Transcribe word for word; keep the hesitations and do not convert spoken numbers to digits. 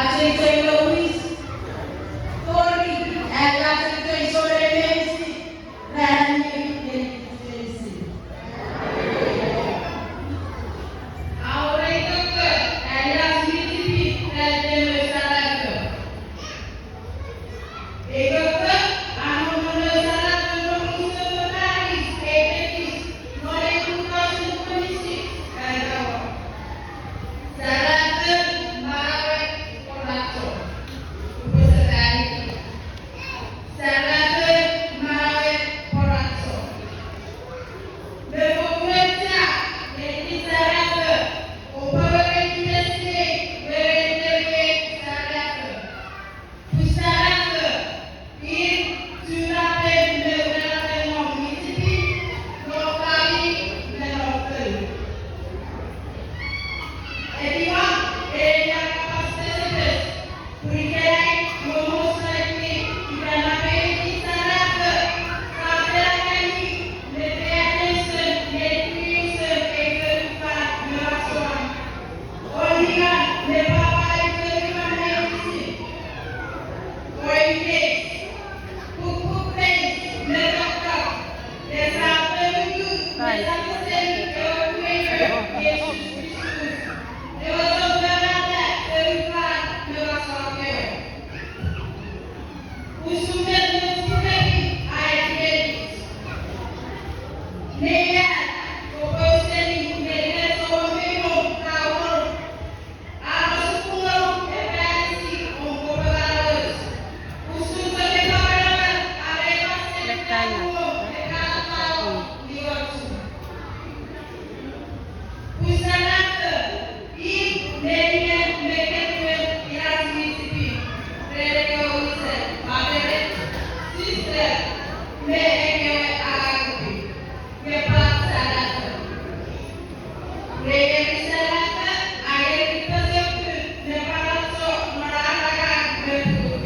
Acheichei lowis, tori, ata acheichei sole meinisin, ran annim ngeni kich meinisin. Aurei kokko, ata ach mi tipis, ran annim sarafo. Ei kokko a nom non sarafon unusen Paris, Italy, non two thousand twenty-six, ata wor. Sarafon manauer pworacho. Upwe sefani. Sarafon manauer pworacho. Me fokkun auchea ngeni sarafo, oupwe weweiti pesei, weweiti pesei sarafo. Pun sarafo, ir chunap me unusen non mi tipis, non famini me non fonu. Etiwa, ena kapas pesepes, pun ikenai, mo mosoneti, ika napengeni sarafo, ka fetan ngeni, me pay attention, ngeni unusen ei fonufan me wasoan. Onian me papa ei fonufan meinisin. Oinei, pukpuk meinisin me kakkaw, esap fonuku, esap seni ewe Creator, Jesus Kristus, ewe Chon Amanaua fonufan me wasoan kewe. Usun met mi pukeni ai identity. Nei at, kopwe seni met souneng me mwo ka wor. Amo sukun ngonuk epwe anisi om kopwe manauoch. Usun chok ewe pwarata, are epwe seni ka wor, epwe anisi om iwochu. Pun sarafo, ir nenien me ketuen ina ach mi tipis, ren ekkewe wisen, brother, sister, me ekkewe angangen tipis, nge pwan sarafo. Nge eri sarafo, a eri pochokun, me pworacho, me angang, me pukpuk.